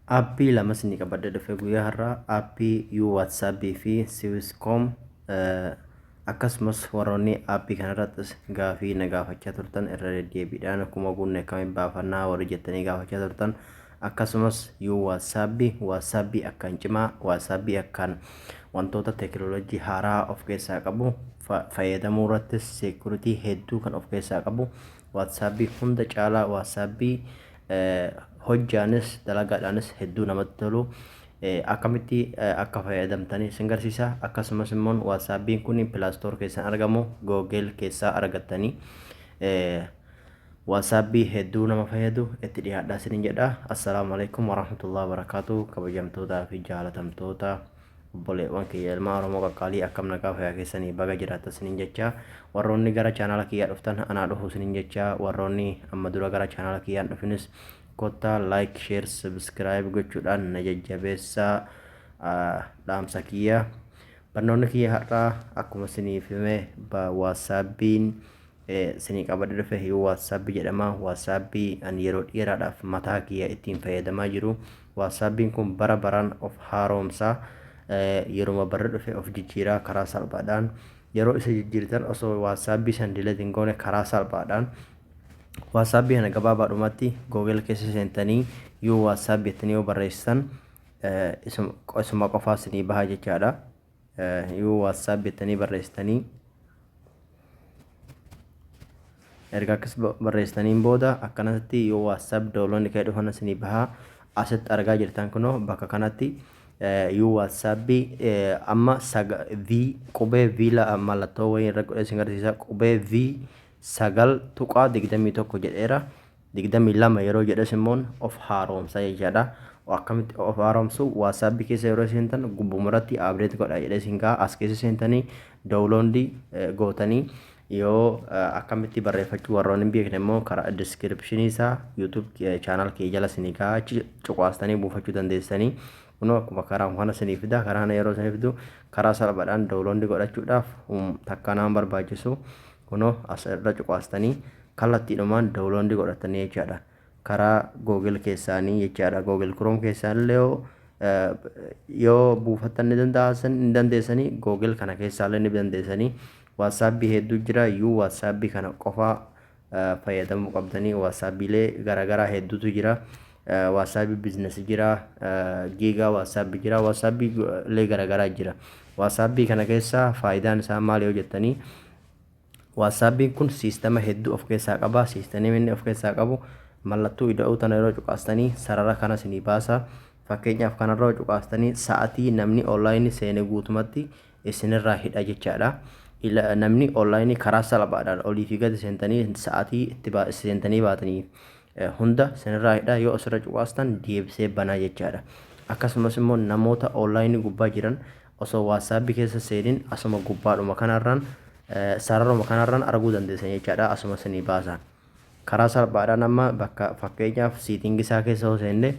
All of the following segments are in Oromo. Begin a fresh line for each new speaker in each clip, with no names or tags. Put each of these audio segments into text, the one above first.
Aappii lama isinii qabadhee dhufe guyyaa har'aa, aappii U WhatsApp fi Swisscom. Akkasumas warroonni aappii kanarrattis gaafii na gaafachaa turtan, irra deddeebiidhaan 1000 guunne akkamiin baafannaa warri jettanii gaafachaa turtan, akkasumas U WhatsApp, WhatsApp akkaan cimaa, WhatsApp akkaan wantoota teekinooloojii haaraa of keessaa qabu, fayyadamuu irrattis security hedduu kan of keessaa qabu, WhatsApp hunda caalaa, WhatsApp hojjaanis dalagaadhaanis hedduu namatti tolu akkamitti akka fayyadamtanii isin garsiisa. Akkasumas immoo WhatsAppiin kun Play Store keessan argamu, Google keessaa argattanii, WhatsAppii hedduu nama fayyadu itti dhiyaadhaa isinin jedha. Assalaamu alaikum warahmatullahi wabarakaatu. Kabajamtootaa fi jaalatamtoota obboleewwan kiyya ilmaa Oromoo qaqqaalii, akkam nagaa fayyaa keessanii? Baga jiraattan isinin jecha. Warroonni gara chaanaala kiyyaa dhuftan, anaa dhufu isinin jecha. Warroonni amma dura gara chaanaala kiyyaan dhufinis, kottaa like, share, subscribe gochuudhaan na jajjabeessaa dhaamsa kiyya. Barnoonni kiyya har'aa akkuma isiniif hime WhatsAppiin isinii qabadhe dhufe yoo WhatsApp jedhama. WhatsAppii ani yeroo dheeraadhaaf mataa kiyya ittiin fayyadamaa jiru. WhatsAppiin kun bara baraan of haaromsa, yeruma barri dhufe of jijjiiraa. Karaa salphaadhaan yeroo isa jijjiirtan, osoo WhatsAppii san delete hin goone, karaa salphaadhaan WhatsAppii kana gabaabaadhumatti Google keessa seentanii yoo WhatsApp jettanii yoo barreessitan, isuma qofaa isinii baha jechaadha. Yoo WhatsApp jettanii barreessitanii, erga akkas barreessitaniin booda, akkanatti yoo WhatsApp download ka'ee dhufan isinii baha. Asitti argaa jirtan kunoo bakka kanatti yoo WhatsApp amma V, qubee V mallattoo wayii irra godhee isin agarsiisa. Qubee V 9.21 jedheera. 22 yeroo jedhes immoo of haaromsa jechaadha. Akkamitti of haaromsu? WhatsApp keessa yeroo seentan gubbumarratti update godha jedhee isin ka'a. As keessa seentanii download gootanii, yoo akkamitti barreeffachuu warroonni hin beekne immoo, karaa description isaa YouTube channel kee jala isinii ka'a, achi cuqaastanii buufachuu dandeessanii. Kunoo akkuma karaa kana isinii fida. Karaa kana yeroo isinii fidu, karaa salphaadhaan download godhachuudhaaf takka nama barbaachisu, kunoo as irra cuqaastanii kallattiidhumaan download godhatanii jechaadha. Karaa Google keessaanii jechaadha. Google Chrome keessaan illee yoo buufattan ni danda'an, ni dandeessanii. Google kana keessaallee ni dandeessanii. WhatsAppii hedduu jira. Yuu WhatsAppii kana qofaa fayyadamuu qabdanii? WhatsAppiilee garaagaraa hedduutu jira. WhatsAppii business jira, giigaa WhatsAppii jira, WhatsAppiilee garaagaraa jira. WhatsAppii kana keessaa faayidaan isaa maali yoo jettanii, WhatsAppiin kun siistama hedduu of keessaa qaba. Siistamni inni of keessaa qabu, mallattoo ida'uu tana yeroo cuqaastanii sarara kana isinii baasa. Fakkeenyaaf kanarra cuqaastanii sa'atii namni onlaayinii seene guutumatti isinirraa hidha jechaadha. Namni onlaayinii karaa salphaadhaan olii fi gadi seentanii sa'atii itti seentanii baatanii hunda isinirraa hidha. Yoo asirra cuqaastan deebisee banaa jechaadha. Akkasumas immoo namoota onlaayinii gubbaa jiran osoo WhatsAppii keessa seenin asuma gubbaadhuma kanarraan, sararuma kanarraan arguu dandeessan jechaadha. Asuma isinii baasa. Karaa salphaadhaan amma bakka fakkeenyaaf setting isaa keessa yoo seenne,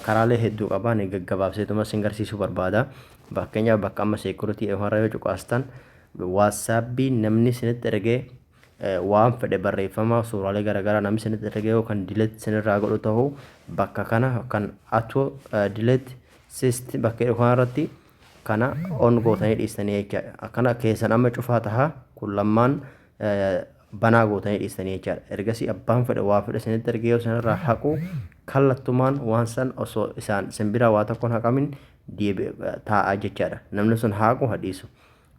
karaalee hedduu qaba, ni gaggabaabseetuma isin garsiisuu barbaada. Fakkeenyaaf bakka amma security irra yoo cuqaastan, WhatsAppii namni isinitti ergee waan fedhe, barreeffama, suuraalee garaagaraa namni isinitti ergee yoo kan delete isinirraa godhu ta'u, bakka kana kan auto delete system bakka jedhu kanarratti kana on gootanii dhiistanii jechaadha. Akkana keessan amma cufaa taha, kun lammaan banaa gootanii dhiistanii jechaadha. Ergasii abbaan fedhe waa fedhe isinitti ergee yoo isinirraa haqu, kallattumaan waan san osoo isaan isin biraa waa tokkoon haqamin taa'aa jechaadha. Namni sun haqu hadhiisu.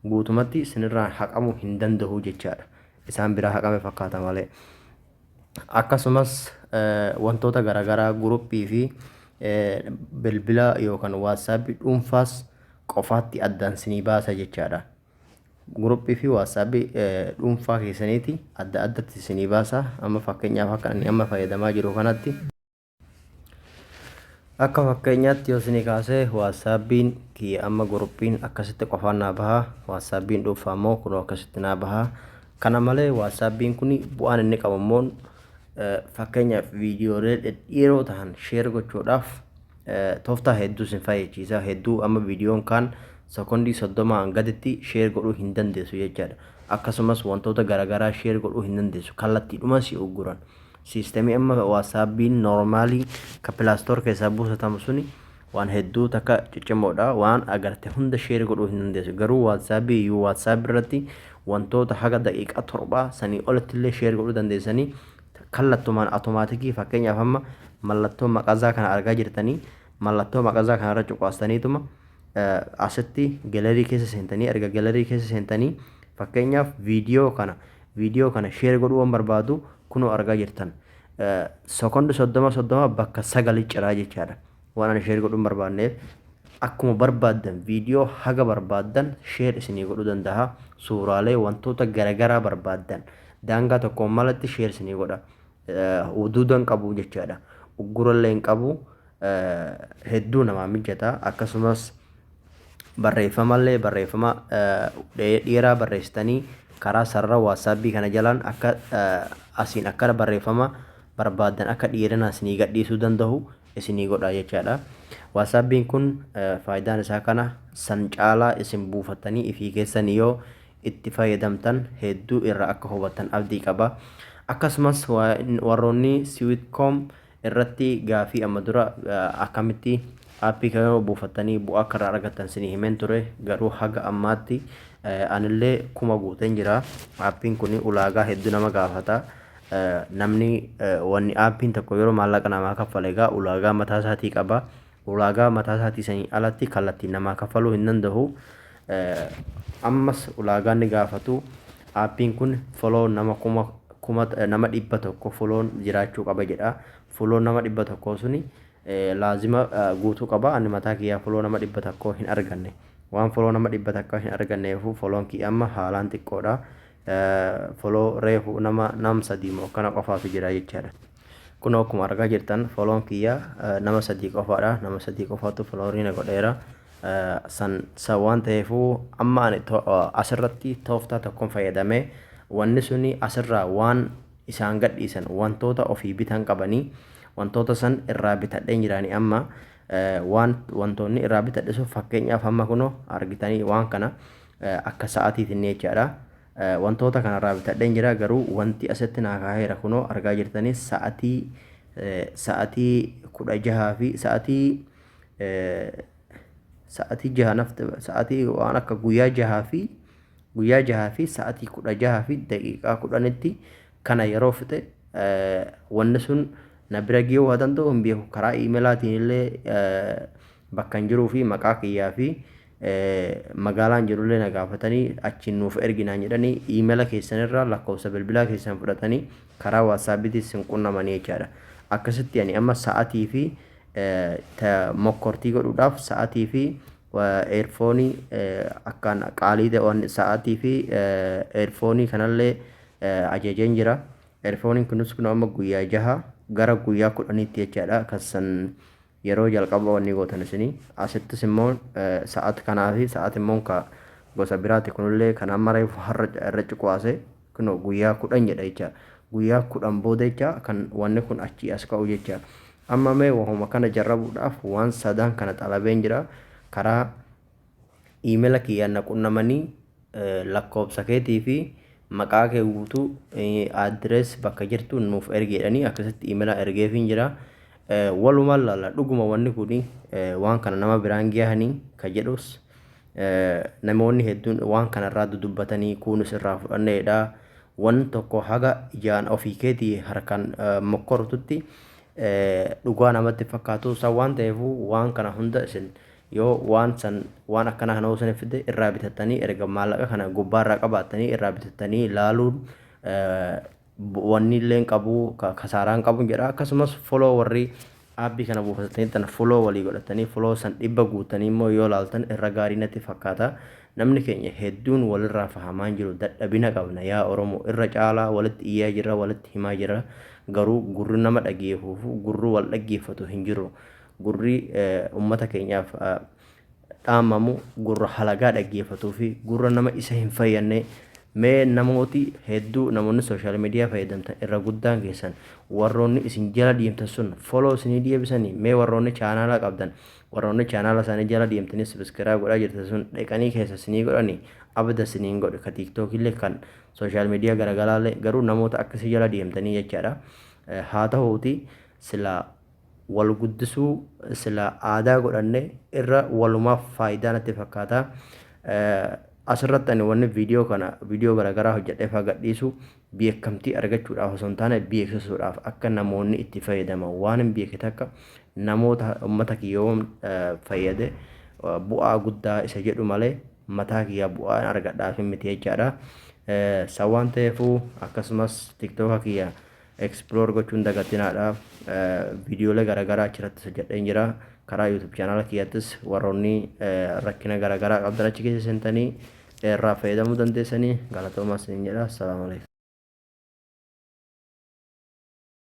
Guutumatti isinirraa haqamuu hin danda'u jechaadha. Isaan biraa haqame fakkaata malee. Akkasumas wantoota garaagaraa, guruppii fi bilbila yookaan WhatsAppii dhuunfaas qofaatti addaan isinii baasa jechaadha. Guruppii fi WhatsAppii dhuunfaa keessaniiti adda addatti isinii baasa. Amma fakkeenyaaf akka inni amma fayyadamaa jiru kanatti. Akka fakkeenyaatti yoo isinii kaasee, WhatsAppiin kiyya amma guruppiin akkasitti qofaan naa baha. WhatsAppiin dhuunfaa immoo kunoo akkasitti naa baha. Kana malee WhatsAppiin kun bu'aan inni qabu immoo, fakkeenyaaf viidiyoolee dhedheeroo ta'an share gochuudhaaf tooftaa hedduu isin fayyadachiisa. Hedduu amma viidiyoon kaan sekondii 30n gaditti share godhuu hin dandeessu jechaadha. Akkasumas wantoota garaagaraa share godhuu hin dandeessu. Kallattiidhuma si ugguran. Systemii amma WhatsAppiin normalii ka Play Store keessaa buusatamu suni waan hedduu takka ciccimoodha. Waan agarte hunda share godhuu hin dandeessu. Garuu WhatsAppii iyyuu WhatsApp irratti wantoota haga daqiiqaa 7 sanii olitti illee share godhuu dandeessanii, kallattumaan automaticii. Fakkeenyaaf, amma mallattoo maqazaa kana argaa jirtanii, mallattoo maqazaa kanarra cuqaastaniituma asitti gallery keessa seentanii, erga gallery keessa seentanii, fakkeenyaaf viidiyoo kana share godhuu waan barbaadu, kunoo argaa jirtan, sekondi 30 30 bakka sagali ciraa jechaadha. Waan ani share godhuu hin barbaanneef, akkuma barbaaddan viidiyoo haga barbaaddan share isinii godhuu danda'a. Suuraalee, wantoota garagaraa barbaaddan daangaa tokkoon malatti share isinii godha. Huduuda hin qabu jechaadha. Uggurallee hin qabu. Hedduu namaa mijata. Akkasumas barreeffamallee, barreeffama dheeraa barreessitanii karaa sarara WhatsAppii kana jalaan akka asiin akkana barreeffama barbaaddan akka dheerina isinii gadhiisuu danda'u isinii godha jechaadha. WhatsAppiin kun faayidaan isaa kana. San caalaa isin buufattanii ifii keessanii yoo itti fayyadamtan hedduu irraa akka hubattan abdii qaba. Akkasumas warroonni Sweatcoin irratti gaafii amma dura akkamitti appii kana buufattanii bu'aa akka irraa argattan isinii himeen ture. Garuu haga ammaatti anillee 1000 guuteen jira. Appiin kun ulaagaa hedduu nama gaafata. Namni wanni appiin tokko yeroo maallaqa namaa kaffale egaa ulaagaa mataa isaatii qaba. Ulaagaa mataa isaatii sanii alatti kallattiin namaa kaffaluu hin danda'u. Ammas ulaagaa inni gaafatu, appiin kun follow nama kuma kuma nama 100 follown jiraachuu qaba jedha. Follow nama 100 suni laazima guutuu qaba. Ani mataa kiyyaa follow nama 100 hin arganne. Waan follow nama 100 hin arganneefu follown kiyya amma haalaan xiqqoodha. Follow reefu nama nam sadii moo akkana qofaatu jira jechaadha. Kun akkuma argaa jirtan follown kiyya nama sadii qofaadha. Nama sadii qofaatu followerii na godheera. San san waan ta'eefuu amma ani asirratti tooftaa tokkoon fayyadamee, wanni suni asirraa waan isaan gadhiisan wantoota ofii bitan qabanii, wantoota san irraa bitadheen jiraanii. Amma waan wantoonni irraa bitadhe sun, fakkeenyaaf amma kunoo argitanii, waan kana akka sa'aatiitiin jechaadha. Wantoota kanarraa bitadheen jira. Garuu wanti asitti naa kaaheera, kunoo argaa jirtanii, sa'atii 16 fi sa'atii 6 nafti sa'atii waan akka guyyaa jahaa fi sa'atii 16 fi daqiiqaa 10tti kana yeroo fixe wanni sun na bira gahuu haa danda'u hin beeku. Karaa emailaatiin illee bakka hin jiruu fi maqaa kiyyaa fi magaalaan jirullee na gaafatanii, achiin nuuf erginaan jedhanii, emaila keessanirraa lakkoofsa bilbilaa keessan fudhatanii karaa WhatsAppiitiin sin qunnamanii jechaadha. Akkasitti ani amma sa'atii fi mokkortii godhuudhaaf sa'atii fi earphoneii akkaan qaalii ta'e, sa'atii fi earphoneii kanallee ajajeen jira. Earphoneiin kunis kun amma guyyaa 6 gara guyyaa 10tti jechaadha. Kan san yeroo jalqaba wanni gootan isinii asittis immoo sa'at kanaa fi sa'at immoo ka gosa biraati. Kunillee kan amma reefu har'a irra cuqaase, kunoo guyyaa 10 jedha jecha. Guyyaa 10 booda jecha kan wanni kun achii as ka'u jecha. Amma mee wahuma kana jarrabuudhaaf waan sadan kana xalabeen jira. Karaa emaila kiyyaan na qunnamanii, lakkoofsa keetii fi maqaa kee guutuu, address bakka jirtu nuuf ergi jedhanii, akkasitti emaila ergeefiin jira. Walumaan laalla, dhuguma wanni kun waan kana nama biraan gahanii ka jedhus, namoonni hedduun waan kanarraa dudubbatanii kunis irraa fudhanneedha. Waan tokko haga ijaan ofii keetii harkaan mokkortutti dhugaa namatti fakkaatu. San waan ta'eefu waan kana hunda isin yoo waan san waan akkana kana osoo fide irraa bitattanii, erga maallaqa kana gubbaarraa qabaattanii irraa bitattanii laaluun wanni illee qabu kasaaraan qabu jedha. Akkasumas follow warri appii kana buufatanii tan follow walii godhatanii, follow san 100 guutanii immoo yoo laaltan irra gaarii natti fakkaata. Namni keenya hedduun walirraa fahamaa jiru. Dadhabina qabna yaa Oromoo. Irra caalaa walitti iyyaa jirra, walitti himaa jirra, garuu gurri nama dhageeffuuf gurri wal dhaggeeffatu hin jiru. Gurri ummata keenyaaf dhaamamu gurra halagaa dhaggeeffatuu fi gurra nama isa hin fayyadne. Mee namooti hedduu, namoonni social media fayyadamtan, irra guddaan keessan warroonni isin jala deemtan sun follow isinii deebisanii? Mee warroonni channela qabdan, warroonni channela isaanii jala deemtanii subscribe godhaa jirtan sun dhaqanii keessa isinii godhanii? Abda isiniin godhe ka TikTokillee kan social media garagaraallee. Garuu namoota akkasii jala deemtanii jechaadha. Haa ta'uuti silaa wal guddisuu silaa aadaa godhanne irra walumaaf faayidaa natti fakkaata. Asirratti ani wanni viidiyoo kana viidiyoo garaagaraa hojjedhee faa gadhiisu beekamtii argachuudhaaf osoo hin taane beeksisuudhaaf, akka namoonni itti fayyadaman, waan hin beekne takka namoota uummata kiyyoon fayyade bu'aa guddaa isa jedhu malee mataa kiyyaa bu'aan argadhaaf miti jechaadha. San waan ta'eefuu akkasumas TikToka kiyya explore gochuun dagatinaadha. Viidiyoolee garaagaraa achirratti hojjedheen jira. Karaa YouTube channel kiyyattis warroonni rakkina garaagaraa qabdan achi keessa seentanii irraa fayyadamuu dandeessanii. Galatoomaa isiniin jedha. Assalaamu alaikum.